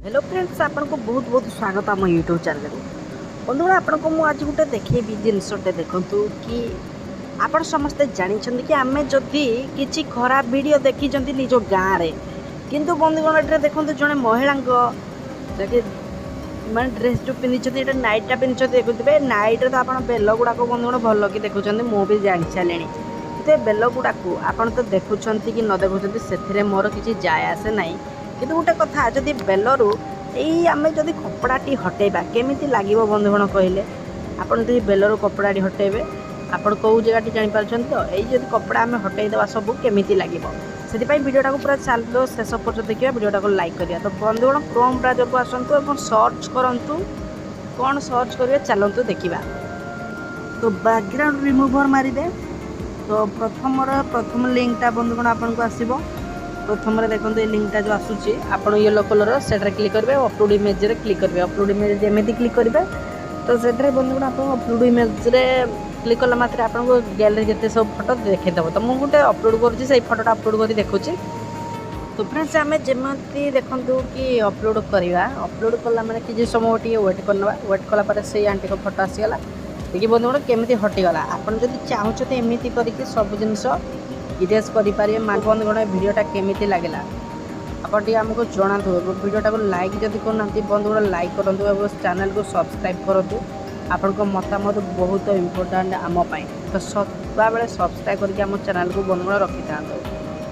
Hello friends, ଆପଣଙ୍କୁ ବହୁତ ବହୁତ ସ୍ୱାଗତ ଆମ ୟୁଟ୍ୟୁବ୍ ଚ୍ୟାନେଲକୁ। ବନ୍ଧୁଗଣ, ଆପଣଙ୍କୁ ମୁଁ ଆଜି ଗୋଟେ ଦେଖେଇବି ଜିନିଷଟେ। ଦେଖନ୍ତୁ କି ଆପଣ ସମସ୍ତେ ଜାଣିଛନ୍ତି କି ଆମେ ଯଦି କିଛି ଖରାପ ଭିଡ଼ିଓ ଦେଖିଛନ୍ତି ନିଜ ଗାଁରେ, କିନ୍ତୁ ବନ୍ଧୁଗଣ, ଏଠାରେ ଦେଖନ୍ତୁ, ଜଣେ ମହିଳାଙ୍କ ଯାକି ମାନେ ଡ୍ରେସ୍ ଯେଉଁ ପିନ୍ଧିଛନ୍ତି, ଏଇଟା ନାଇଟ୍ଟା ପିନ୍ଧିଛନ୍ତି। ଦେଖୁଥିବେ, ନାଇଟ୍ରେ ତ ଆପଣ ବେଲ ଗୁଡ଼ାକ ବନ୍ଧୁଗଣ ଭଲ କି ଦେଖୁଛନ୍ତି, ମୁଁ ବି ଜାଣି ସାରିଲିଣି। କିନ୍ତୁ ଏ ବେଲ ଗୁଡ଼ାକୁ ଆପଣ ତ ଦେଖୁଛନ୍ତି କି ନ ଦେଖୁଛନ୍ତି, ସେଥିରେ ମୋର କିଛି ଯାଏ ଆସେ ନାହିଁ। କିନ୍ତୁ ଗୋଟେ କଥା, ଯଦି ବେଲରୁ ଏଇ ଆମେ ଯଦି କପଡ଼ାଟି ହଟେଇବା, କେମିତି ଲାଗିବ ବନ୍ଧୁଗଣ କହିଲେ? ଆପଣ ଯଦି ବେଲରୁ କପଡ଼ାଟି ହଟେଇବେ, ଆପଣ କେଉଁ ଜାଗାଟି ଜାଣିପାରୁଛନ୍ତି ତ? ଏଇ ଯଦି କପଡ଼ା ଆମେ ହଟେଇଦେବା ସବୁ, କେମିତି ଲାଗିବ? ସେଥିପାଇଁ ଭିଡ଼ିଓଟାକୁ ପୁରା ଚାଲନ୍ତୁ, ଶେଷ ପର୍ଯ୍ୟନ୍ତ ଦେଖିବା, ଭିଡ଼ିଓଟାକୁ ଲାଇକ୍ କରିବା। ତ ବନ୍ଧୁଗଣ, କ୍ରୋମ୍ ବ୍ରାଉଜରକୁ ଆସନ୍ତୁ ଏବଂ ସର୍ଚ୍ଚ କରନ୍ତୁ। କ'ଣ ସର୍ଚ୍ଚ କରିବେ, ଚାଲନ୍ତୁ ଦେଖିବା। ତ ବ୍ୟାକଗ୍ରାଉଣ୍ଡ ରିମୁଭର୍ ମାରିବେ ତ ପ୍ରଥମ ଲିଙ୍କଟା ବନ୍ଧୁଗଣ ଆପଣଙ୍କୁ ଆସିବ। ପ୍ରଥମରେ ଦେଖନ୍ତୁ, ଏଇ ଲିଙ୍କଟା ଯେଉଁ ଆସୁଛି ଆପଣ ୟେଲୋ କଲର୍, ସେଠାରେ କ୍ଲିକ୍ କରିବେ। ଅପଲୋଡ଼ ଇମେଜରେ କ୍ଲିକ୍ କରିବେ। ଅପଲୋଡ଼ ଇମେଜ୍ ଯେମିତି କ୍ଲିକ୍ କରିବେ, ତ ସେଥିରେ ବନ୍ଧୁଗଣ ଆପଣ ଅପଲୋଡ଼ ଇମେଜରେ କ୍ଲିକ୍ କଲା ମାତ୍ରେ ଆପଣଙ୍କୁ ଗ୍ୟାଲେରୀ ଯେତେ ସବୁ ଫଟୋ ଦେଖେଇଦେବ। ତ ମୁଁ ଗୋଟେ ଅପଲୋଡ଼ କରୁଛି, ସେଇ ଫଟୋଟା ଅପଲୋଡ଼ କରି ଦେଖୁଛି। ତ ଫ୍ରେଣ୍ଡସ୍, ଆମେ ଯେମିତି ଦେଖନ୍ତୁ କି ଅପଲୋଡ଼ କରିବା, ଅପଲୋଡ଼ କଲା ମାନେ କିଛି ସମୟ ଟିକେ ୱେଟ୍ କରିନେବା। ୱେଟ୍ କଲା ପରେ ସେଇ ଆଣ୍ଟିଙ୍କ ଫଟୋ ଆସିଗଲା। ଦେଖି ବନ୍ଧୁଗଣ, କେମିତି ହଟିଗଲା। ଆପଣ ଯଦି ଚାହୁଁଛନ୍ତି, ଏମିତି କରିକି ସବୁ ଜିନିଷ ଇରେଜ୍ କରିପାରିବେ। ବନ୍ଧୁଗଣ, ଏ ଭିଡ଼ିଓଟା କେମିତି ଲାଗିଲା, ଆପଣ ଟିକେ ଆମକୁ ଜଣାନ୍ତୁ ଏବଂ ଭିଡ଼ିଓଟାକୁ ଲାଇକ୍ ଯଦି କରୁନାହାନ୍ତି ବନ୍ଧୁଗଣ, ଲାଇକ୍ କରନ୍ତୁ ଏବଂ ଚ୍ୟାନେଲକୁ ସବସ୍କ୍ରାଇବ୍ କରନ୍ତୁ। ଆପଣଙ୍କ ମତାମତ ବହୁତ ଇମ୍ପୋର୍ଟାଣ୍ଟ ଆମ ପାଇଁ। ତ ସଦାବେଳେ ସବସ୍କ୍ରାଇବ୍ କରିକି ଆମ ଚ୍ୟାନେଲକୁ ବନ୍ଧୁଗଣ ରଖିଥାନ୍ତୁ।